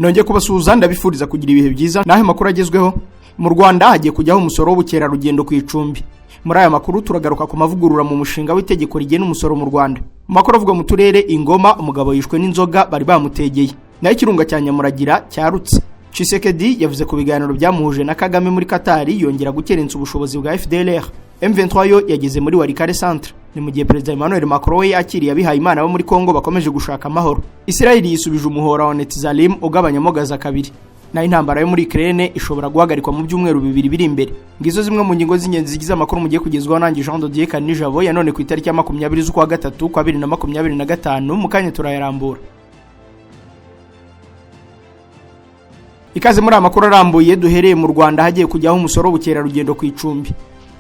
Nongeye kubasuhuza, ndabifuriza kugira ibihe byiza. Naho amakuru agezweho mu Rwanda, hagiye kujyaho umusoro w'ubukerarugendo ku icumbi. Muri aya makuru turagaruka ku mavugurura mu mushinga w'itegeko rigena umusoro mu Rwanda. Mu makuru avugwa mu turere, Ingoma umugabo yishwe n'inzoga bari bamutegeye, naho ikirunga cya Nyamuragira cyarutse. Tshisekedi yavuze ku biganiro byamuhuje na Kagame muri Katari, yongera gukerensa ubushobozi bwa FDLR. M23 yo yageze muri Walikale Centre. Ni mu gihe Perezida Emmanuel Macron we yakiriye abihaye Imana bo muri Kongo bakomeje gushaka amahoro. Israel yisubije umuhora wa Netzarim ugabanyamo Gaza kabiri. Naho intambara yo muri Ukraine ishobora guhagarikwa mu byumweru 2 biri imbere. Ngizo zimwe mu ngingo z'ingenzi zigize amakuru mugiye kugezwaho nanjye Jean de Dieu Kanijabo ya none ku itariki ya 20 z'ukwa gatatu kwa 2025. Mu kanya turayarambura. Ikaze muri amakuru arambuye duhereye mu Rwanda, hagiye kujyaho umusoro w'ubukerarugendo ku icumbi.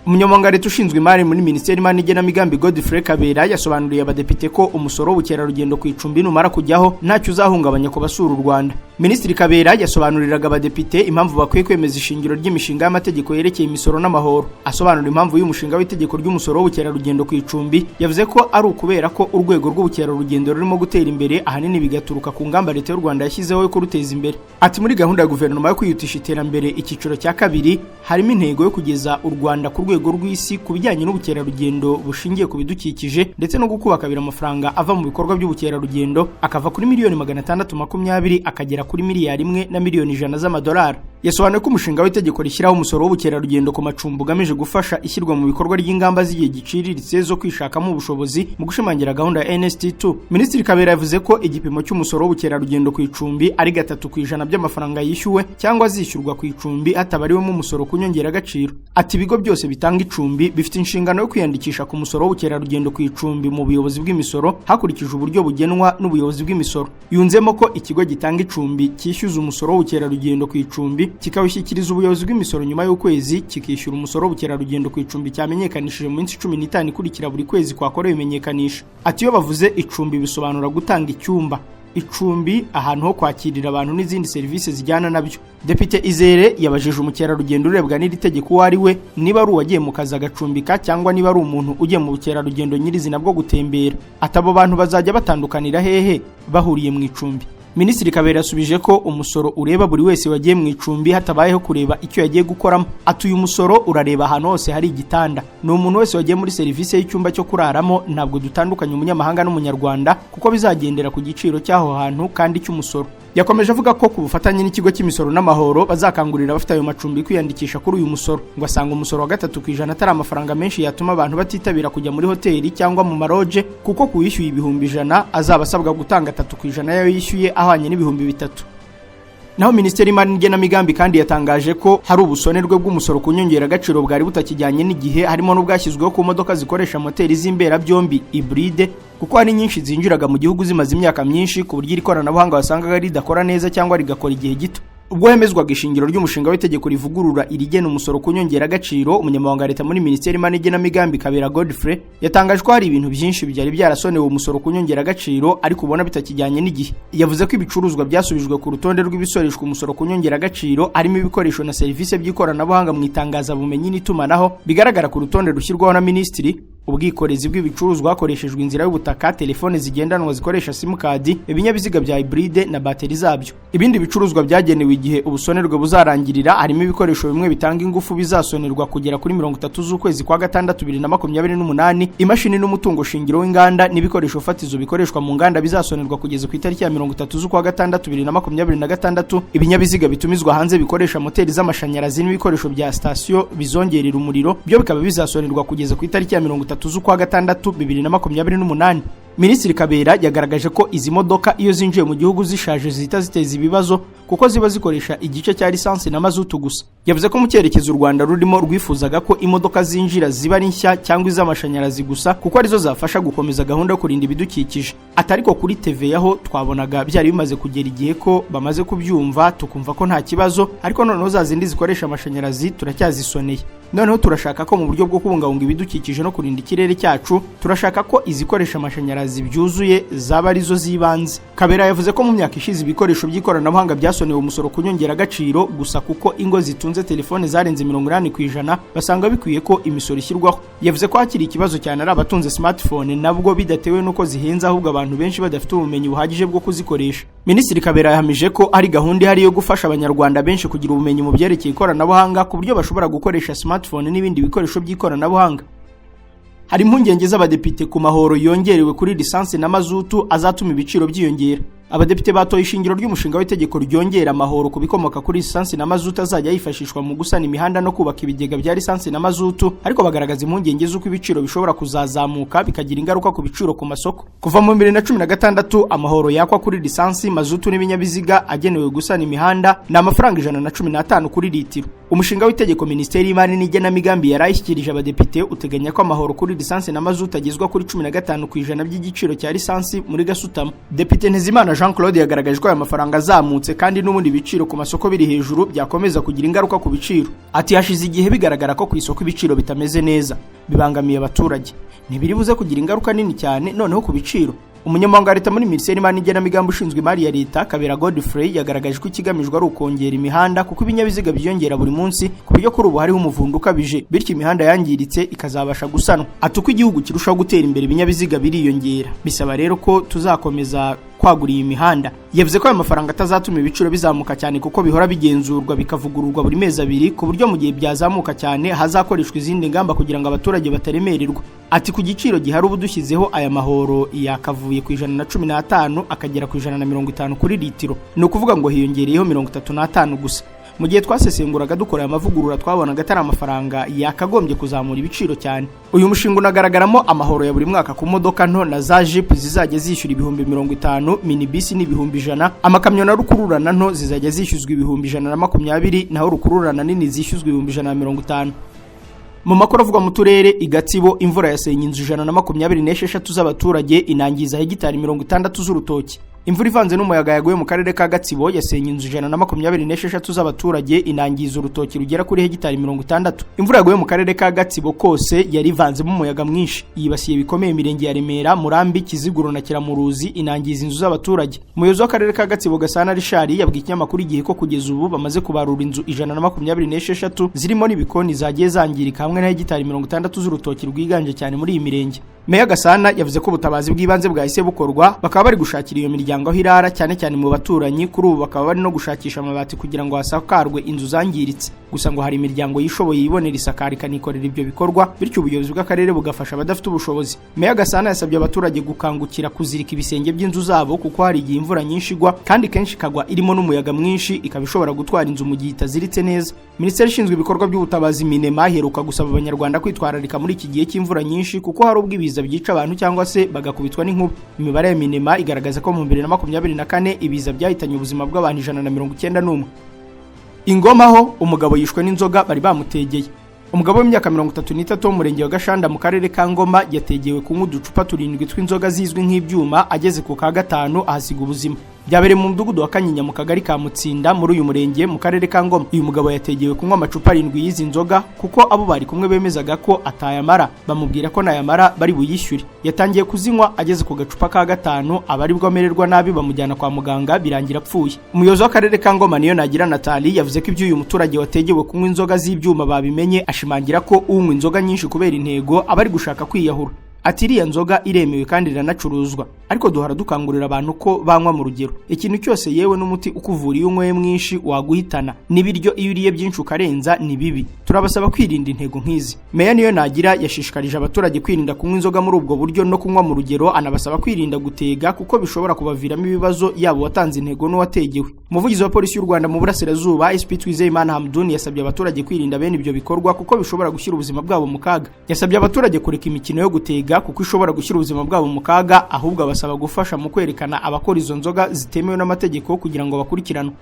Umunyamabanga leta ushinzwe imari muri Minisiteri y'Imari n'Igenamigambi, Godfrey Kabera, yasobanuriye abadepite ko umusoro w'ubukerarugendo ku icumbi numara kujyaho ntacyo uzahungabanya ku basura u Rwanda. Minisitiri Kabera yasobanuriraga abadepite impamvu bakwiye kwemeza ishingiro ry'imishinga y'amategeko yerekeye imisoro n'amahoro. Asobanura impamvu y'umushinga w'itegeko ry'umusoro w'ubukerarugendo ku icumbi, yavuze ko ari ukubera ko urwego rw'ubukerarugendo rurimo gutera imbere, ahanini bigaturuka ku ngamba leta y'u Rwanda yashyizeho yo kuruteza imbere. Ati: "Muri gahunda ya guverinoma yo kwihutisha iterambere icyiciro cya kabiri, harimo intego yo kugeza u Rwanda ku rwego rw'isi ku bijyanye n'ubukerarugendo bushingiye ku bidukikije, ndetse no gukuba kabiri amafaranga ava mu bikorwa by'ubukerarugendo, akava kuri miliyoni 620 akagera kuri miliyari 1 na miliyoni 100 z'amadolari." Yasobanuye ko umushinga w'itegeko rishyiraho umusoro w'ubukerarugendo ku macumbi ugamije gufasha ishyirwa mu bikorwa ry'ingamba z'igihe giciriritse zo kwishakamo ubushobozi mu gushimangira gahunda ya NST2. Minisitiri Kabera yavuze ko igipimo cy'umusoro w'ubukerarugendo ku icumbi ari 3% by'amafaranga yishyuwe cyangwa azishyurwa ku icumbi, hatabariwemo umusoro ku nyongeragaciro. Ati: "Ibigo byose bitanga icumbi bifite inshingano yo kwiyandikisha ku musoro w'ubukerarugendo ku icumbi mu buyobozi bw'imisoro, hakurikijwe uburyo bugenwa n'ubuyobozi bw'imisoro." Yunzemo ko ikigo gitanga icumbi cyishyuza umusoro w'ubukerarugendo ku icumbi, kikawushyikiriza ubuyobozi bw'imisoro nyuma y'ukwezi, kikishyura umusoro w'ubukerarugendo ku icumbi cyamenyekanishije mu minsi 15 ikurikira buri kwezi kwakorewe imenyekanisha. Ati: "Iyo bavuze icumbi bisobanura gutanga icyumba, icumbi, ahantu ho kwakirira abantu n'izindi serivisi zijyana nabyo." Depite Izere yabajije umukerarugendo urebwa n'iri tegeko uwo ari we, niba ari uwagiye mu kazi agacumbika cyangwa niba ari umuntu ugiye mu bukerarugendo nyirizina bwo gutembera. Ati: "Abo bantu bazajya batandukanira hehe bahuriye mu icumbi?" Minisitiri Kabera yasubije ko umusoro ureba buri wese wagiye mu icumbi, hatabayeho kureba icyo yagiye gukoramo. Ati: "Uyu musoro urareba ahantu hose hari igitanda, ni umuntu wese wagiye muri serivisi y'icyumba cyo kuraramo. Ntabwo dutandukanye umunyamahanga n'umunyarwanda, kuko bizagendera ku giciro cy'aho hantu kandi cy'umusoro." Yakomeje avuga ko ku bufatanye n'ikigo cy'imisoro n'amahoro bazakangurira abafite ayo macumbi kwiyandikisha kuri uyu musoro. Ngo asanga umusoro wa 3% atari amafaranga menshi yatuma abantu batitabira kujya muri hoteli cyangwa mu maroje, kuko kuwishyuye 100,000 azaba asabwa gutanga 3% y'ayo yishyuye, ahwanye n'3,000. Naho Minisiteri y'Imari n'Igenamigambi kandi yatangaje ko hari ubusonerwe bw'umusoro ku nyongeragaciro bwari butakijyanye n'igihe, harimo n'ubwashyizweho ku modoka zikoresha moteri z'imberabyombi, hybride, kuko hari nyinshi zinjiraga mu gihugu zimaze imyaka myinshi, ku buryo iri koranabuhanga wasangaga ridakora neza cyangwa rigakora igihe gito. Ubwo hemezwaga ishingiro ry'umushinga w'itegeko rivugurura irigena umusoro ku nyongeragaciro, umunyamabanga wa leta muri Minisiteri y'Imari n'Igenamigambi, Kabera Godfrey, yatangaje ko hari ibintu byinshi byari byarasonewe umusoro ku nyongeragaciro ariko ubona bitakijyanye n'igihe. Yavuze ko ibicuruzwa byasubijwe ku rutonde rw'ibisoreshwa umusoro ku nyongeragaciro harimo ibikoresho na serivisi by'ikoranabuhanga mu itangazabumenyi n'itumanaho bigaragara ku rutonde rushyirwaho na minisitiri, ubwikorezi bw'ibicuruzwa hakoreshejwe inzira y'ubutaka, telefone zigendanwa zikoresha simukadi, ibinyabiziga bya hybride na bateri zabyo. Ibindi bicuruzwa byagenewe igihe ubusonerwe buzarangirira harimo ibikoresho bimwe bitanga ingufu bizasonerwa kugera kuri 30 z'ukwezi kwa gatandatu 2028, imashini n'umutungo shingiro w'inganda n'ibikoresho fatizo bikoreshwa mu nganda bizasonerwa kugeza ku itariki ya 30 z'ukwa gatandatu 2026, ibinyabiziga bitumizwa hanze bikoresha moteri z'amashanyarazi n'ibikoresho bya sitasiyo bizongerera umuriro, byo bikaba bizasonerwa kugeza ku itariki ya 30 z'ukwa gatandatu 2028. Minisitiri Kabera yagaragaje ko izi modoka iyo zinjiye mu gihugu zishaje zihita ziteza ibibazo, kuko ziba zikoresha igice cya lisansi na mazutu gusa. Yavuze ko mu cyerekezo u Rwanda rurimo rwifuzaga ko imodoka zinjira ziba ari nshya cyangwa iz'amashanyarazi gusa, kuko arizo zafasha gukomeza gahunda yo kurinda ibidukikije. Ati: "Ariko kuri TVA ho twabonaga byari bimaze kugera igihe ko bamaze kubyumva, tukumva ko nta kibazo, ariko noneho za zindi zikoresha amashanyarazi turacyazisoneye. Noneho turashaka ko mu buryo bwo kubungabunga ibidukikije no kurinda ikirere cyacu, turashaka ko izikoresha amashanyarazi byuzuye zaba arizo z'ibanze." Kabera yavuze ko mu myaka ishize ibikoresho by'ikoranabuhanga byasonewe umusoro ku nyongeragaciro gusa, kuko ingo zitunze telefone zarenze 80% basanga bikwiye ko imisoro ishyirwaho. Yavuze ko hakiri ikibazo cyane ari abatunze smartphone, nabwo bidatewe n'uko zihenze, ahubwo abantu benshi badafite ubumenyi buhagije bwo kuzikoresha. Minisitiri Kabera yahamije ko ari gahunda ihari yo gufasha Abanyarwanda benshi kugira ubumenyi mu byerekeye ikoranabuhanga, ku buryo bashobora gukoresha smartphone n'ibindi bikoresho by'ikoranabuhanga. Hari impungenge z'abadepite ku mahoro yongerewe kuri lisansi na mazutu azatuma ibiciro byiyongera. Abadepite batoye ishingiro ry'umushinga w'itegeko ryongera amahoro ku bikomoka kuri lisansi na mazutu azajya yifashishwa mu gusana imihanda no kubaka ibigega bya lisansi na mazutu, ariko bagaragaza impungenge z'uko ibiciro bishobora kuzazamuka bikagira ingaruka ku biciro ku masoko. Kuva mu 2016, amahoro yakwa kuri lisansi, mazutu n'ibinyabiziga agenewe gusana imihanda ni amafaranga 115 kuri litiro. Umushinga w'itegeko Minisiteri y'Imari n'Igenamigambi yarayishyikirije abadepite uteganya ko amahoro kuri lisansi na mazutu agezwa kuri 15% by'igiciro cya lisansi muri gasutamo. Depite Ntezimana Jean Claude yagaragaje ko aya mafaranga azamutse kandi n'ubundi ibiciro ku masoko biri hejuru byakomeza kugira ingaruka ku biciro. Ati: "Hashize igihe bigaragara ko ku isoko ibiciro bitameze neza, bibangamiye abaturage. Ntibiri buze kugira ingaruka nini cyane noneho ku biciro?" Umunyamabanga wa Leta muri Minisiteri y'Imari n'Igenamigambi ushinzwe imari ya Leta, Kabera Godfrey, yagaragaje ko ikigamijwe ari ukongera imihanda, kuko ibinyabiziga byiyongera buri munsi, ku buryo kuri ubu hariho umuvundo ukabije, bityo imihanda yangiritse ikazabasha gusanwa. Ati: "Uko igihugu kirushaho gutera imbere, ibinyabiziga biriyongera, bisaba rero ko tuzakomeza kwagura iyi mihanda." Yavuze ko aya mafaranga atazatuma ibiciro bizamuka cyane, kuko bihora bigenzurwa bikavugururwa buri mezi 2, ku buryo mu gihe byazamuka cyane hazakoreshwa izindi ngamba kugira ngo abaturage bataremererwa. Ati: "Ku giciro gihari ubu, dushyizeho aya mahoro, yakavuye ku 115 akagera ku 150 kuri litiro, ni ukuvuga ngo hiyongereyeho 35 gusa. Mu gihe twasesenguraga dukora aya mavugurura, twabonaga atari amafaranga yakagombye kuzamura ibiciro cyane." Uyu mushinga unagaragaramo amahoro ya buri mwaka ku modoka nto na za jipu zizajya zishyura 50,000, minibisi ni 100,000, amakamyo na rukururana nto zizajya zishyuzwa 120,000, naho rukururana nini zishyuzwa 150,000. Mu makuru avugwa mu turere, i Gatsibo imvura yasenye inzu 126 z'abaturage, inangiza hegitari 60 z'urutoki. Imvura ivanze n'umuyaga yaguye mu karere ka Gatsibo yasenye inzu 126 z'abaturage, inangiza urutoki rugera kuri hegitari 60. Imvura yaguye mu karere ka Gatsibo kose yari ivanzemo umuyaga mwinshi, yibasiye bikomeye imirenge ya Remera, Murambi, Kiziguro na Kiramuruzi, inangiza inzu z'abaturage. Umuyobozi w'akarere ka Gatsibo, Gasana Richard, yabwiye ikinyamakuru Igihe ko kugeza ubu bamaze kubarura inzu 126 zirimo n'ibikoni zagiye zangirika, hamwe na hegitari 60 z'urutoki rwiganje cyane muri iyi mirenge. Meya Gasana yavuze ko ubutabazi bw'ibanze bwahise bukorwa, bakaba bari gushakira iyo miryango aho irara, cyane cyane mu baturanyi. Kuri ubu bakaba bari no gushakisha amabati kugira ngo hasakarwe inzu zangiritse. Gusa ngo hari imiryango yishoboye yibonera isakara ikanikorera ibyo bikorwa, bityo ubuyobozi bw'akarere bugafasha abadafite ubushobozi. Meya Gasana yasabye abaturage gukangukira kuzirika ibisenge by'inzu zabo, kuko hari igihe imvura nyinshi igwa, kandi kenshi ikagwa irimo n'umuyaga mwinshi, ikaba ishobora gutwara inzu mu gihe itaziritse neza. Minisiteri ishinzwe ibikorwa by'ubutabazi, MINEMA, iheruka gusaba Abanyarwanda kwitwararika muri iki gihe cy'imvura nyinshi, kuko hari ubwo ibiza byica abantu cyangwa se bagakubitwa n'inkuba. Imibare ya MINEMA igaragaza ko mu 2024 ibiza byahitanye ubuzima bw'abantu 191. I Ngoma ho umugabo yishwe n'inzoga bari bamutegeye. Umugabo w'imyaka 33 wo mu murenge wa Gashanda mu karere ka Ngoma yategewe kunywa uducupa turindwi tw'inzoga zizwi nk'ibyuma, ageze ku ka gatanu ahasiga ubuzima. Byabereye mu mudugudu wa Kanyinya, mu kagari ka Mutsinda, muri uyu murenge, mu karere ka Ngoma. Uyu mugabo yategewe kunywa amacupa arindwi y'izi nzoga, kuko abo bari kumwe bemezaga ko atayamara, bamubwira ko nayamara bari buyishyure. Yatangiye kuzinywa, ageze ku gacupa ka gatanu aba aribwo amererwa nabi, bamujyana kwa muganga, birangira apfuye. Umuyobozi w'akarere ka Ngoma, Niyo Nagira Natali, yavuze ko iby'uyu muturage wategewe kunywa inzoga z'ibyuma babimenye, ashimangira ko unywa inzoga nyinshi kubera intego aba ari gushaka kwiyahura. Ati: "Iriya nzoga iremewe kandi iranacuruzwa, ariko duhora dukangurira abantu ko banywa mu rugero. Ikintu cyose, yewe n'umuti ukuvura, iyo unyweye mwinshi waguhitana, n'ibiryo iyo uriye byinshi ukarenza ni bibi. Turabasaba kwirinda intego nk'izi." Meya Niyo Nagira yashishikarije abaturage kwirinda kunywa inzoga muri ubwo buryo no kunywa mu rugero, anabasaba kwirinda gutega kuko bishobora kubaviramo ibibazo, yaba uwatanze intego n'uwategewe. Umuvugizi wa Polisi y'u Rwanda mu Burasirazuba, SP Twizeyimana Hamdun, yasabye abaturage kwirinda bene ibyo bikorwa kuko bishobora gushyira ubuzima bwabo mu kaga. Yasabye abaturage kureka imikino yo gutega kuko ishobora gushyira ubuzima bwabo mu kaga, ahubwo abasaba gufasha mu kwerekana abakora izo nzoga zitemewe n'amategeko kugira ngo bakurikiranwe.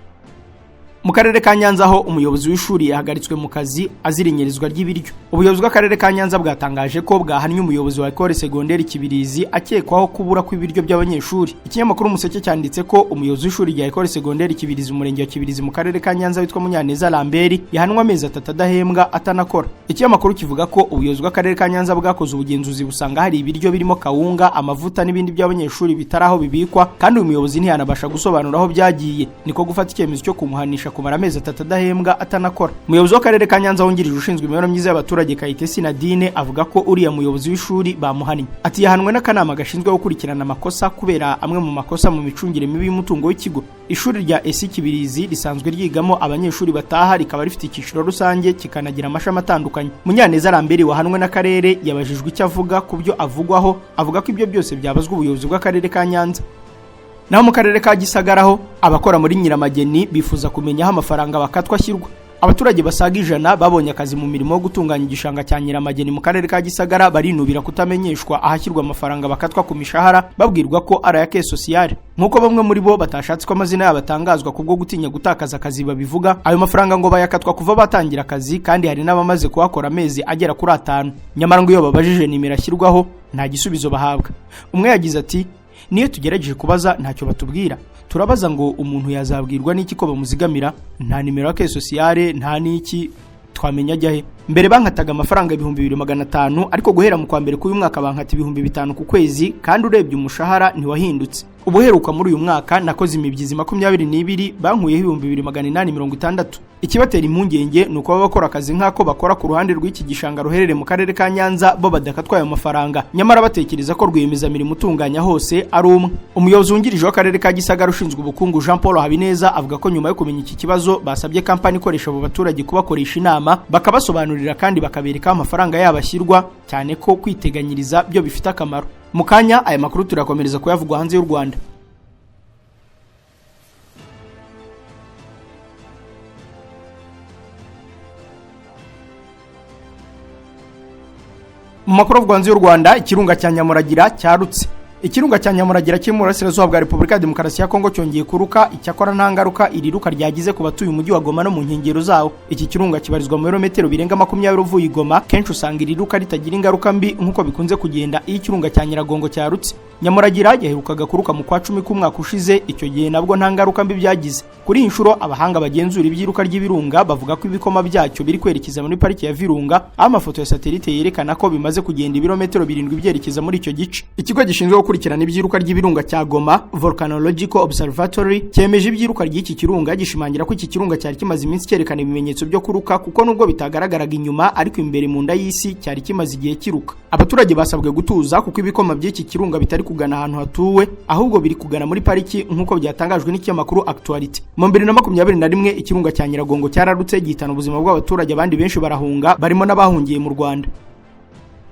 Mu karere ka Nyanza ho umuyobozi w'ishuri yahagaritswe mu kazi azira inyerezwa ry'ibiryo. Ubuyobozi bw'akarere ka Nyanza bwatangaje ko bwahannye umuyobozi wa Ecole Secondaire Kibirizi akekwaho kubura kw'ibiryo by'abanyeshuri. Ikinyamakuru Umuseke cyanditse ko umuyobozi w'ishuri rya Ecole Secondaire Kibirizi, umurenge wa Kibirizi, mu karere ka Nyanza, witwa Munyaneza Lambert, yahanwe amezi 3 adahembwa, atanakora. Ikinyamakuru kivuga ko ubuyobozi bw'akarere ka Nyanza bwakoze ubugenzuzi, busanga hari ibiryo birimo kawunga, amavuta n'ibindi by'abanyeshuri bitari aho bibikwa, kandi uyu muyobozi ntiyanabasha gusobanura aho byagiye, niko gufata icyemezo cyo kumuhanisha kumara amezi 3 adahembwa atanakora. Umuyobozi w'akarere ka Nyanza wungirije ushinzwe imibereho myiza y'abaturage Kayitesi Nadine avuga ko uriya muyobozi w'ishuri bamuhannye. Ati yahanwe n'akanama gashinzwe gukurikirana amakosa kubera amwe mu makosa mu micungire mibi y'umutungo w'ikigo. Ishuri rya ESI Kibirizi risanzwe ryigamo abanyeshuri bataha, rikaba rifite icyiciro rusange kikanagira amashami atandukanye. Munyaneza Lambert wahanwe n'akarere yabajijwe icyo avuga ku byo avugwaho, avuga ko ibyo byose byabazwa ubuyobozi bw'akarere ka Nyanza. Naho mu karere ka Gisagara ho abakora muri Nyiramageni bifuza kumenya aho amafaranga bakatwa ashyirwa. Abaturage basaga 100 babonye akazi mu mirimo yo gutunganya igishanga cya Nyiramageni mu karere ka Gisagara barinubira kutamenyeshwa ahashyirwa amafaranga bakatwa ku mishahara, babwirwa ko ari aya caisse sociale. Nk'uko bamwe muri bo batashatse ko amazina yabo atangazwa kubwo gutinya gutakaza akazi babivuga, ayo mafaranga ngo bayakatwa kuva batangira akazi, kandi hari n'abamaze kuhakora amezi agera kuri 5. Nyamara ngo iyo babajije nimero ashyirwaho nta gisubizo bahabwa. Umwe yagize ati niyo tugerageje kubaza ntacyo batubwira, turabaza ngo umuntu yazabwirwa n'iki ko bamuzigamira, nta nimero ya caisse sociale, nta n'iki, twamenya ajya he. Mbere bankataga amafaranga 2500, ariko guhera mu kwa mbere k'uyu mwaka bankata 5000 ku kwezi, kandi urebye umushahara ntiwahindutse. Ubuheruka muri uyu mwaka nakoze imibyizi 22, bankuyeho 2860. Ikibatera impungenge ni uko bakora akazi nk'ako bakora ku ruhande rw'iki gishanga ruherereye mu karere ka Nyanza bo badakatwa ayo mafaranga, nyamara batekereza ko rwiyemezamirimo utunganya hose ari umwe. Umuyobozi wungirije w'akarere ka Gisagara ushinzwe ubukungu Jean Paul Habineza avuga ko nyuma yo kumenya iki kibazo basabye kampani ikoresha abo baturage kubakoresha inama, bakabasobanurira kandi bakabereka amafaranga yabo ashyirwa, cyane ko kwiteganyiriza byo bifite akamaro. Mu kanya aya makuru turakomereza kuyavugwa hanze y'u Rwanda. Mu makuru avugwa hanze y'u Rwanda, ikirunga cya Nyamuragira cyarutse. Ikirunga cya Nyamuragira kiri mu burasirazuba bwa Repubulika ya Demokarasi ya Kongo cyongeye kuruka, icyakora nta ngaruka iri ruka ryagize ku batuye umujyi wa Goma no mu nkengero zawo. Iki kirunga kibarizwa mu birometero birenga 20 uvuye i Goma. Kenshi usanga iri ruka ritagira ingaruka mbi nk'uko bikunze kugenda iyo ikirunga cya Nyiragongo cyarutse. Nyamuragira yaherukaga kuruka mu kwa 10 k'umwaka ushize, icyo gihe nabwo nta ngaruka mbi byagize. Kuri iyi nshuro abahanga bagenzura ibyiruka ry'ibirunga bavuga ko ibikoma byacyo biri kwerekeza muri pariki ya Virunga, aho amafoto ya satelite yerekana ko bimaze kugenda ibirometero 7 byerekeza muri icyo gice. Ikigo gishinzwe gukurikirana ibyiruka ry'ibirunga cya Goma, Volcanological Observatory, cyemeje ibyiruka ry'iki kirunga, gishimangira ko iki kirunga cyari kimaze iminsi cyerekana ibimenyetso byo kuruka, kuko nubwo bitagaragaraga inyuma ariko imbere mu nda y'isi cyari kimaze igihe kiruka. Abaturage basabwe gutuza kuko ibikoma by'iki kirunga bitari kugana ahantu hatuwe, ahubwo biri kugana muri pariki nk'uko byatangajwe n'ikinyamakuru Actuality. Mu 2021 ikirunga cya Nyiragongo cyararutse gihitana ubuzima bw'abaturage, abandi benshi barahunga, barimo n'abahungiye mu Rwanda.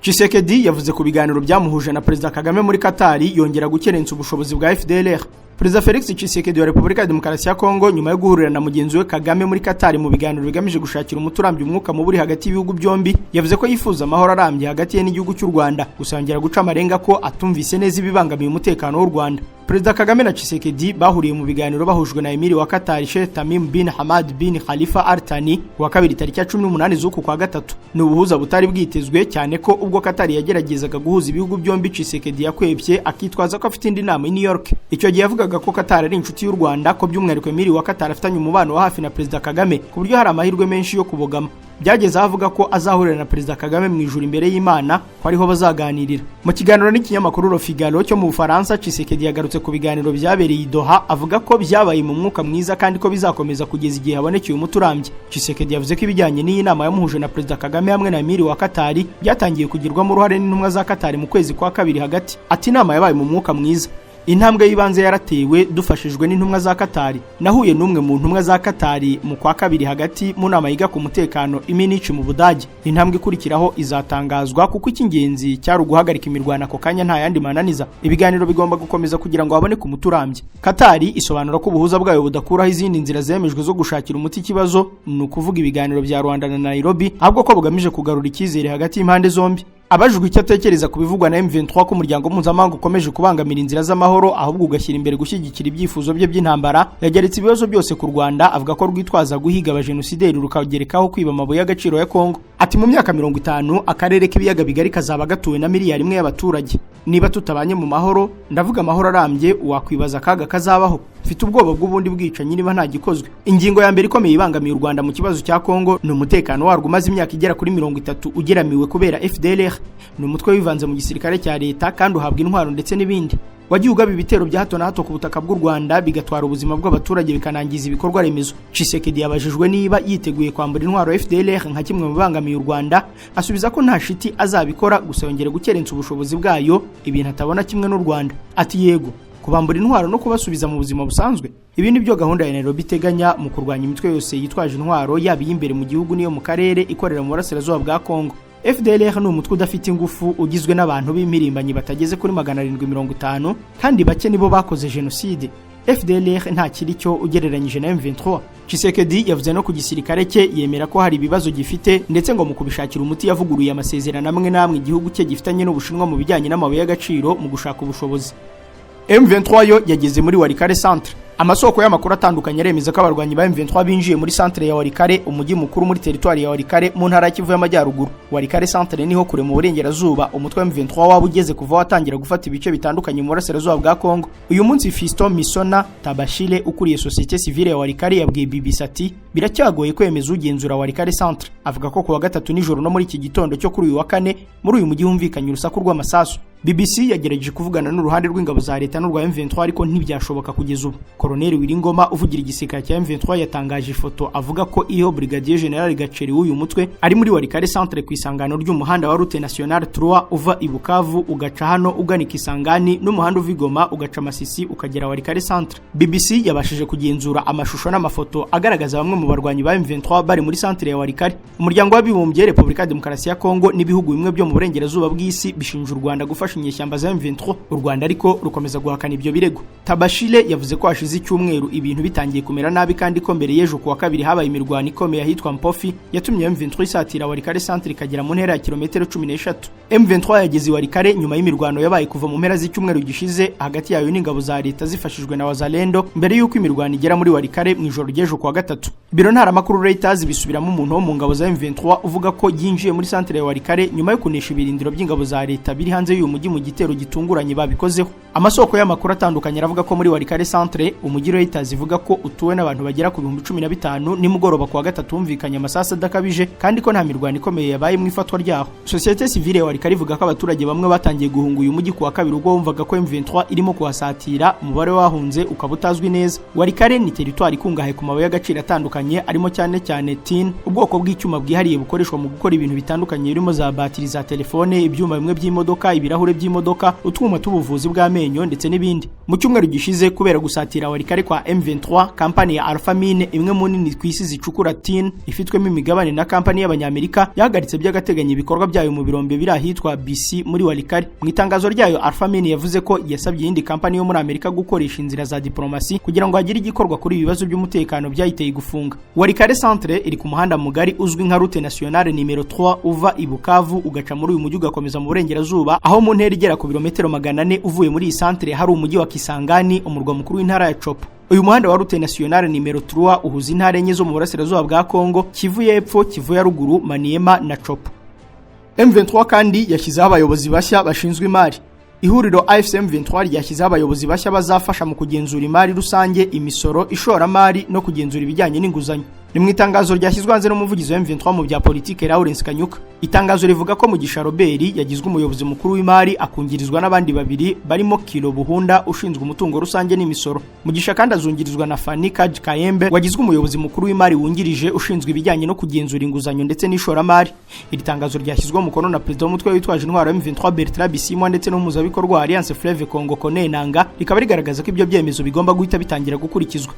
Tshisekedi yavuze ku biganiro byamuhuje na Perezida Kagame muri Katari, yongera gukerensa ubushobozi bwa FDLR. Perezida Felix Tshisekedi wa Repubulika ya Demokarasi ya Kongo nyuma yo guhurira na mugenzi we Kagame muri Katari mu biganiro bigamije gushakira umuti urambye umwuka mubi uri hagati y'ibihugu byombi, yavuze ko yifuza amahoro arambye hagati ye n'igihugu cy'u Rwanda, gusa yongera guca amarenga ko atumvise neza ibibangamiye umutekano w'u Rwanda. Perezida Kagame na Tshisekedi bahuriye mu biganiro bahujwe na Emiri wa Qatar Sheikh Tamim bin Hamad bin Khalifa Al Thani wa kabiri tariki ya 18 z'uku kwa gatatu. Ni ubuhuza butari bwitezwe, cyane ko ubwo Qatar yageragezaga guhuza ibihugu byombi Tshisekedi yakwepye akitwaza ko afite indi nama i New York. Icyo gihe yavugaga ko Qatar ari inshuti y'u Rwanda, ko by'umwihariko Emiri wa Qatar afitanye umubano wa hafi na Perezida Kagame, ku buryo hari amahirwe menshi yo kubogama. Byageze aho avuga ko azahurira na Perezida Kagame mu ijuru imbere y'Imana, ko ariho bazaganirira. Mu kiganiro n'ikinyamakuru Le Figaro cyo mu Bufaransa, Tshisekedi yagarutse ku biganiro byabereye i Doha, avuga ko byabaye mu mwuka mwiza kandi ko bizakomeza kugeza igihe habonekeye umuti urambye. Tshisekedi yavuze ko ibijyanye n'iyi nama yamuhuje na Perezida Kagame hamwe na Emiri wa Katari byatangiye kugirwamo uruhare n'intumwa za Katari mu kwezi kwa kabiri hagati. Ati inama yabaye mu mwuka mwiza, intambwe y'ibanze yaratewe dufashijwe n'intumwa za Katari. Nahuye n'umwe mu ntumwa za Katari mu kwa kabiri hagati mu nama yiga ku mutekano i Munich mu Budage. Intambwe ikurikiraho izatangazwa, kuko icy'ingenzi cyari uguhagarika imirwano ako kanya nta yandi mananiza. Ibiganiro bigomba gukomeza kugira ngo haboneke umuti urambye. Katari isobanura ko ubuhuza bwayo budakuraho izindi nzira zemejwe zo gushakira umuti ikibazo, ni ukuvuga ibiganiro bya Rwanda na Nairobi, ahubwo ko bugamije kugarura icyizere hagati y'impande zombi. Abajijwe icyo atekereza ku bivugwa na M23 ko umuryango mpuzamahanga ukomeje kubangamira inzira z'amahoro ahubwo ugashyira imbere gushyigikira ibyifuzo bye by'intambara, yageretse ibibazo byose ku Rwanda, avuga ko rwitwaza guhiga abajenosideri rukagerekaho kwiba amabuye y'agaciro ya Kongo. Ati mu myaka 50 akarere k'ibiyaga bigari kazaba gatuwe na miliyari imwe y'abaturage. Niba tutabanye mu mahoro, ndavuga amahoro arambye, wakwibaza akaga kazabaho. Mfite ubwoba bw'ubundi bwicanyi niba nta gikozwe. Ingingo ya mbere ikomeye ibangamiye u Rwanda mu kibazo cya Kongo ni umutekano warwo umaze imyaka igera kuri 30 ugeramiwe kubera FDLR. Ni umutwe wivanze mu gisirikare cya leta kandi uhabwa intwaro ndetse n'ibindi. Wagiye ugaba ibitero bya hato na hato ku butaka bw'u Rwanda, bigatwara ubuzima bw'abaturage, bikanangiza ibikorwa remezo. Tshisekedi yabajijwe niba yiteguye kwambura intwaro FDLR nka kimwe mu bibangamiye u Rwanda, asubiza ko nta shiti azabikora, gusa yongera gukerensa ubushobozi bwayo, ibintu atabona kimwe n'u Rwanda. Ati: "Yego, kubambura intwaro no kubasubiza mu buzima busanzwe." Ibi ni byo gahunda ya Nairobi iteganya mu kurwanya imitwe yose yitwaje intwaro, yaba iy'imbere mu gihugu n'iyo mu karere ikorera mu burasirazuba bwa Kongo. FDLR ni umutwe udafite ingufu, ugizwe n'abantu b'impirimbanyi batageze kuri 750, kandi bake nibo bakoze jenoside. FDLR nta kiri cyo ugereranyije na M23. Tshisekedi yavuze no ku gisirikare cye, yemera ko hari ibibazo gifite, ndetse ngo mu kubishakira umuti yavuguruye amasezerano amwe n'amwe igihugu cye gifitanye n'Ubushinwa mu bijyanye n'amabuye y'agaciro mu gushaka ubushobozi. M23 yo yageze muri Walikale Centre. Amasoko y'amakuru atandukanye aremeza ko abarwanyi ba M23 binjiye muri centre ya Walikale, umujyi mukuru muri teritwari ya Walikale mu ntara ya Kivu y'Amajyaruguru. Walikale Centre niho kure mu burengerazuba umutwe wa M23 waba ugeze kuva watangira gufata ibice bitandukanye mu burasirazuba bwa Kongo. Uyu munsi Fiston Misona Tabashile, ukuriye société civile ya Walikale, yabwiye BBC ati: "Biracyagoye kwemeza ugenzura Walikale Centre." Avuga ko kuwa gatatu nijoro no muri iki gitondo cyo kuri uyu wa kane muri uyu mujyi humvikanye urusaku rw'amasasu. BBC yagerageje kuvugana n'uruhande rw'ingabo za leta n'urwa M23, ariko ntibyashoboka kugeza ubu. Colonel Wiringoma, uvugira igisirikare cya M23, yatangaje ifoto avuga ko iriho Brigadier General Gaceri w'uyu mutwe ari muri Walikale Centre, ku isangano ry'umuhanda wa Route Nationale 3 uva i Bukavu ugaca hano ugana Kisangani, n'umuhanda uva i Goma ugaca Masisi ukagera Walikale Centre. BBC yabashije kugenzura amashusho n'amafoto agaragaza bamwe mu barwanyi ba M23 bari muri centre ya Walikale. Umuryango w'Abibumbye, Repubulika ya Demokarasi ya Kongo n'ibihugu bimwe byo mu burengerazuba bw'isi bishinja u Rwanda gufasha inyeshyamba za M23. U Rwanda ariko rukomeza guhakana ibyo birego. Tabashile yavuze ko hashize icyumweru ibintu bitangiye kumera nabi, kandi ko mbere y'ejo kuwa kabiri habaye imirwano ikomeye ahitwa Mpofi yatumye M23 isatira Walikale Centre ikagera mu ntera ya kilometero 13. M23 yageze i Walikale nyuma y'imirwano yabaye kuva mu mpera z'icyumweru gishize hagati yayo n'ingabo za leta zifashijwe na Wazalendo, mbere y'uko imirwano igera muri Walikale mu ijoro ry'ejo kuwa gatatu. Biro ntaramakuru Reuters bisubiramo umuntu wo mu ngabo za M23 uvuga ko yinjiye muri centre ya Walikale nyuma yo kunesha ibirindiro by'ingabo za leta biri hanze y'uyu mujyi mu gitero gitunguranye babikozeho. Amasoko y'amakuru atandukanye aravuga ko muri Walikale Centre, umujyi Reuters ivuga ko utuwe n'abantu bagera ku 15,000, nimugoroba kuwa gatatu humvikanye amasasu adakabije, kandi ko nta mirwano ikomeye yabaye mu ifatwa ryaho. Société civile ya Walikale ivuga ko abaturage bamwe batangiye guhunga uyu mujyi kuwa kabiri ubwo bumvaga ko M23 irimo kuhasatira, umubare wahunze ukaba utazwi neza. Walikale ni teritwari ikungahaye ku mabuye y'agaciro atandukanye, arimo cyane cyane tin, ubwoko bw'icyuma bwihariye bukoreshwa mu gukora ibintu bitandukanye birimo za batiri za telefone, ibyuma bimwe by'imodoka, ibirahure by'imodoka, utwuma tw'ubuvuzi bw'amenyo ndetse n'ibindi. Mu cyumweru gishize, kubera gusatira Walikale kwa M23, kampani ya Alpha Mine, imwe mu nini ku isi zicukura tin, ifitwemo imigabane na kampani y'Abanyamerika, yahagaritse by'agateganyo ibikorwa byayo mu birombe biri ahitwa BC muri Walikale. Mu itangazo ryayo, Alpha Mine yavuze ko yasabye iyindi kampani yo muri Amerika gukoresha inzira za diplomasi kugira ngo hagire igikorwa kuri ibi bibazo by'umutekano byayiteye gufunga. Walikale Centre iri ku muhanda mugari uzwi nka Route Nationale nimero 3 uva i Bukavu ugaca muri uyu mujyi ugakomeza mu burengerazuba, aho mu ntera igera ku birometero 400 uvuye muri iyi centre hari umujyi wa Kisangani, umurwa mukuru w'intara ya Tshopo. Uyu muhanda wa Route Nationale nimero 3 uhuza intara enye zo mu burasirazuba bwa Kongo: Kivu y'Epfo, Kivu ya Ruguru, Maniema na Tshopo. M23 kandi yashyizeho abayobozi bashya bashinzwe imari. Ihuriro AFC M23 ryashyizeho abayobozi bashya bazafasha mu kugenzura imari rusange, imisoro, ishoramari no kugenzura ibijyanye n'inguzanyo. Ni mu itangazo ryashyizwe hanze n'umuvugizi wa M23 mu bya politike, Lawrence Kanyuka. Itangazo rivuga ko Mugisha Robert yagizwe umuyobozi mukuru w'imari, akungirizwa n'abandi babiri barimo Kilo Buhunda ushinzwe umutungo rusange n'imisoro. Mugisha kandi azungirizwa na Fanny Kaj Kayembe wagizwe umuyobozi mukuru w'imari wungirije ushinzwe ibijyanye no kugenzura inguzanyo ndetse n'ishoramari. Iri tangazo ryashyizweho umukono na perezida w'umutwe witwaje intwaro M23, Bertrand Bisimwa, ndetse n'umuhuzabikorwa wa Alliance Fleuve Congo, Corneille Nangaa, rikaba rigaragaza ko ibyo byemezo bigomba guhita bitangira gukurikizwa.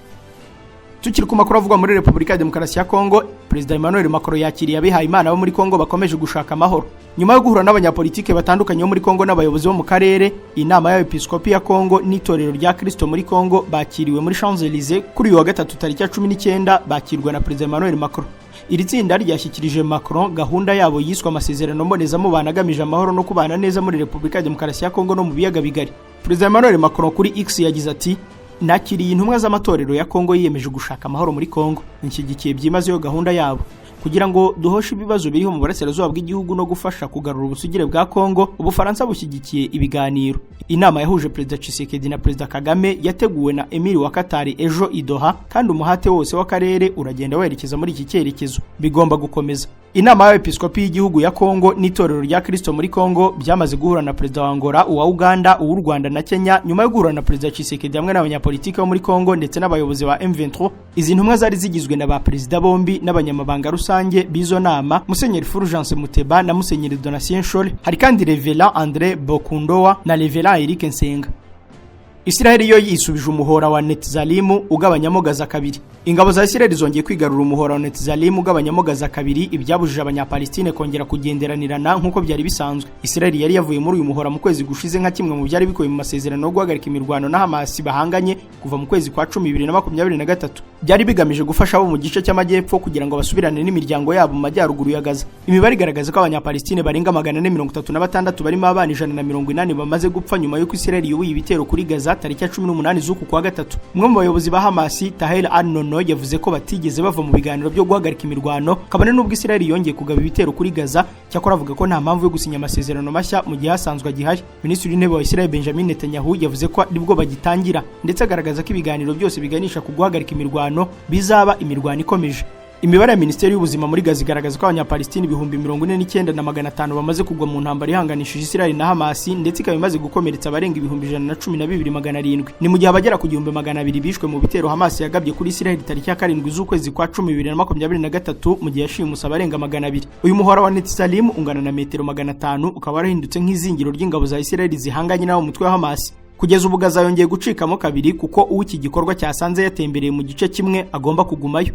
Tukiri ku makuru avugwa muri Repubulika ya Demokarasi ya Kongo, Perezida Emmanuel Macron yakiriye abihaye Imana bo muri Kongo bakomeje gushaka amahoro. Nyuma yo guhura n'abanyapolitike batandukanye bo muri Kongo n'abayobozi bo mu karere, inama y'Abepiskopi ya Kongo n'itorero rya Kristo muri Kongo bakiriwe muri Champs-Élysées kuri uyu wa gatatu tariki ya 19, bakirwa na Perezida Emmanuel Macron. Iri tsinda ryashyikirije Macron gahunda yabo yiswe amasezerano mbonezamubano agamije amahoro no kubana neza muri Repubulika ya Demokarasi ya Kongo no mu biyaga bigari. Perezida Emmanuel Macron kuri X yagize ati: "Nakiriye intumwa z'amatorero ya Kongo yiyemeje gushaka amahoro muri Kongo. Nshyigikiye byimazeyo gahunda yabo kugira ngo duhoshe ibibazo biriho mu burasirazuba bw'igihugu no gufasha kugarura ubusugire bwa Kongo. Ubufaransa bushyigikiye ibiganiro." Inama yahuje Perezida Tshisekedi na Perezida Kagame yateguwe na Emir wa Qatar ejo i Doha, kandi umuhate wose w'akarere uragenda werekeza muri iki cyerekezo, bigomba gukomeza. Inama y'Abepiskopi y'igihugu ya Kongo n'itorero rya Kristo muri Kongo byamaze guhura na Perezida wa Angola, uwa Uganda, uw'u Rwanda na Kenya, nyuma yo guhura na Perezida Tshisekedi hamwe n'abanyapolitiki bo muri Kongo ndetse n'abayobozi ba M23. Izi ntumwa zari zigizwe na ba perezida bombi n'abanyamabanga rusange b'izo nama, Musenyeri Fulgence Muteba na Musenyeri Donatien Nshole. Hari kandi Reverend André Bokundowa na Reverend Eric Nsenga. Israel yo yisubije umuhora wa Netzalimu ugabanyamo Gaza kabiri. Ingabo za Israel zongeye kwigarura umuhora wa Netzalimu ugabanyamo Gaza kabiri, ibyabujije Abanyapalestine kongera kugenderanirana nk'uko byari bisanzwe. Israel yari yavuye muri uyu muhora mu kwezi gushize, nka kimwe mu byari bikubiye mu masezerano yo guhagarika imirwano na Hamas bahanganye kuva mu kwezi kwa 10 2023. Byari bigamije gufasha abo mu gice cy'amajyepfo kugira ngo basubirane n'imiryango yabo mu majyaruguru ya Gaza. Imibare igaragaza ko Abanyapalestine barenga 436, barimo abana 180, bamaze gupfa nyuma y'uko Israel yubuye ibitero kuri Gaza tariki ya 18 z'uku kwa gatatu. Umwe mu bayobozi ba Hamas, Tahel Al-Nono, yavuze ko batigeze bava mu biganiro byo guhagarika imirwano, kabone n'ubwo Israel yongeye kugaba ibitero kuri Gaza. Cyakora avuga ko nta mpamvu yo gusinya amasezerano mashya mu gihe hasanzwe agihari. Minisitiri w'Intebe wa Israel, Benjamin Netanyahu, yavuze ko nibwo bagitangira, ndetse agaragaza ko ibiganiro byose biganisha ku guhagarika imirwano bizaba imirwano ikomeje. Imibare ya Minisiteri y'Ubuzima muri Gaza igaragaza ko Abanyapalestine 49,500 bamaze kugwa mu ntambara ihanganishije Israel na Hamas, ndetse ikaba imaze gukomeretsa abarenga 112,700. Ni mu gihe abagera ku 1,200 bishwe mu bitero Hamas yagabye kuri Israel tariki ya 7 z'ukwezi kwa 10 2023, mu gihe yashimuse abarenga 200. Uyu muhora wa Netzarim ungana na metero 500, ukaba warahindutse nk'izingiro ry'ingabo za Israel zihanganye n'abo mutwe wa Hamas. Kugeza ubu Gaza yongeye gucikamo kabiri, kuko uw'iki gikorwa cyasanze yatembereye mu gice kimwe agomba kugumayo.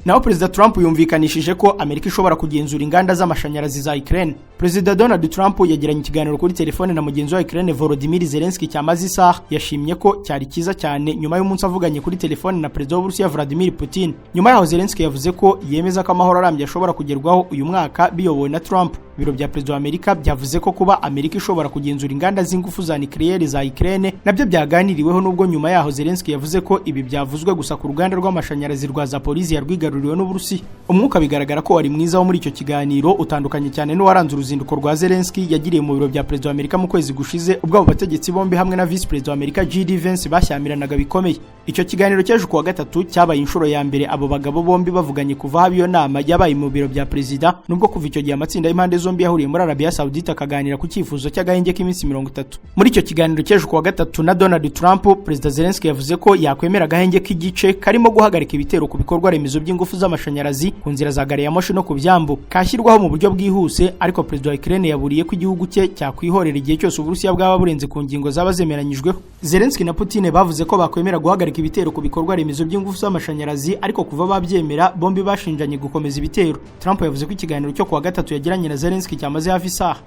Naho Perezida Trump yumvikanishije ko Amerika ishobora kugenzura inganda z'amashanyarazi za Ukraine. Perezida Donald Trump yagiranye ikiganiro kuri telefone na mugenzi wa Ukraine, Volodymyr Zelensky, cyamaze isaha. Yashimye ko cyari cyiza cyane nyuma y'umunsi avuganye kuri telefone na Perezida w'Uburusiya, Vladimir Putin. Nyuma yaho Zelensky yavuze ko yemeza ko amahoro arambye ashobora kugerwaho uyu mwaka biyobowe na Trump. Ibiro bya Perezida wa Amerika byavuze ko kuba Amerika ishobora kugenzura inganda z'ingufu za nucléaire za Ukraine nabyo byaganiriweho, nubwo nyuma yaho Zelensky yavuze ko ibi byavuzwe gusa ku ruganda rw'amashanyarazi rwa Zaporizhia rwigaruriwe n'Uburusiya. Umwuka bigaragara ko wari mwiza wo muri icyo kiganiro utandukanye cyane n'uwaranze uruzinduko rwa Zelensky yagiriye mu biro bya Perezida wa Amerika mu kwezi gushize, ubwo abo bategetsi bombi hamwe na Vice Perezida wa Amerika JD Vance bashyamiranaga bikomeye. Icyo kiganiro cy'ejo kuwa gatatu cyabaye inshuro ya mbere abo bagabo bombi bavuganye kuva haba iyo nama yabaye mu biro bya perezida, nubwo kuva icyo gihe amatsinda y'impande zombi yahuriye muri Arabia Saudite akaganira ku cyifuzo cy'agahenge k'iminsi 30. Muri icyo kiganiro cy'ejo kuwa gatatu na Donald Trump, Perezida Zelensky yavuze ko yakwemera agahenge k'igice karimo guhagarika ibitero ku bikorwa remezo by'ingufu z'amashanyarazi, ku nzira za gari ya moshi no ku byambu, kashyirwaho mu buryo bwihuse. Ariko Perezida wa Ukraine yaburiye ko igihugu cye cyakwihorera igihe cyose Uburusiya bwaba burenze ku ngingo zaba zemeranyijweho. Zelensky na Putin bavuze ko bakwemera guhagarika ibitero ku bikorwa remezo by'ingufu z'amashanyarazi, ariko kuva babyemera bombi bashinjanye gukomeza ibitero. Trump yavuze ko ikiganiro cyo kuwa gatatu yagiranye na Zelensky cyamaze hafi isaha.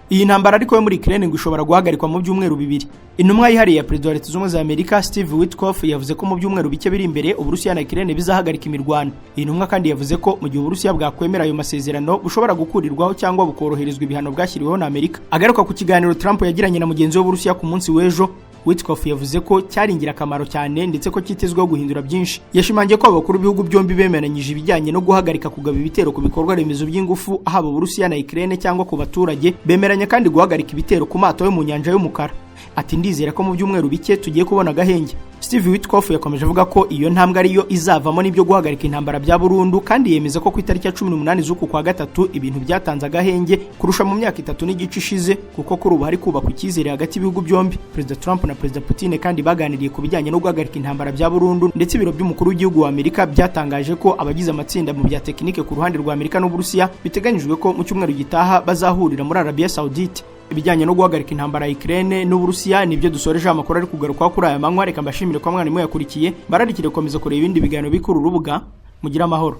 Iyi ntambara ariko yo muri Ukraine ngo ishobora guhagarikwa mu byumweru 2. Intumwa yihariye ya Perezida wa Leta Zunze Ubumwe za Amerika, Steve Witkoff, yavuze ko mu byumweru bike biri imbere Uburusiya na Ukraine bizahagarika imirwano. Iyi ntumwa kandi yavuze ko mu gihe Uburusiya bwakwemera ayo masezerano, bushobora gukurirwaho cyangwa bukoroherezwa ibihano bwashyiriweho na Amerika. Agaruka ku kiganiro Trump yagiranye na mugenzi w'Uburusiya ku munsi w'ejo, Witkoff yavuze ko cyari ingirakamaro cyane ndetse ko cyitezweho guhindura byinshi. Yashimangiye ko abakuru b'ibihugu byombi bemeranyije ibijyanye no guhagarika kugaba ibitero ku bikorwa remezo by'ingufu, haba Uburusiya na Ukraine cyangwa ku baturage. Bemeranya kandi guhagarika ibitero ku mato yo mu nyanja y'umukara. Ati: "Ndizera ko mu byumweru bike tugiye kubona agahenge." Steve Witkoff yakomeje avuga ko iyo ntambwe ariyo izavamo n'ibyo guhagarika intambara bya burundu, kandi yemeza ko ku itariki ya 18 z'uku kwa gatatu ibintu byatanze agahenge kurusha mu myaka 3 n'igice ishize, kuko kuri ubu hari kubakwa icyizere hagati y'ibihugu byombi. Perezida Trump na Perezida Putin kandi baganiriye ku bijyanye no guhagarika intambara bya burundu, ndetse ibiro by'umukuru w'igihugu wa Amerika byatangaje ko abagize amatsinda mu bya tekinike ku ruhande rwa Amerika n'Uburusiya biteganyijwe ko mu cyumweru gitaha bazahurira muri Arabia Saudite. Ibijyanye no guhagarika intambara ya Ukraine n'Uburusiya nibyo dusoreje amakuru ari kugarukwaho kuri aya manywa. Reka mbashimire ko mwarimu yakurikiye, bararikire gukomeza kureba ibindi biganiro bikuru urubuga. Mugire amahoro.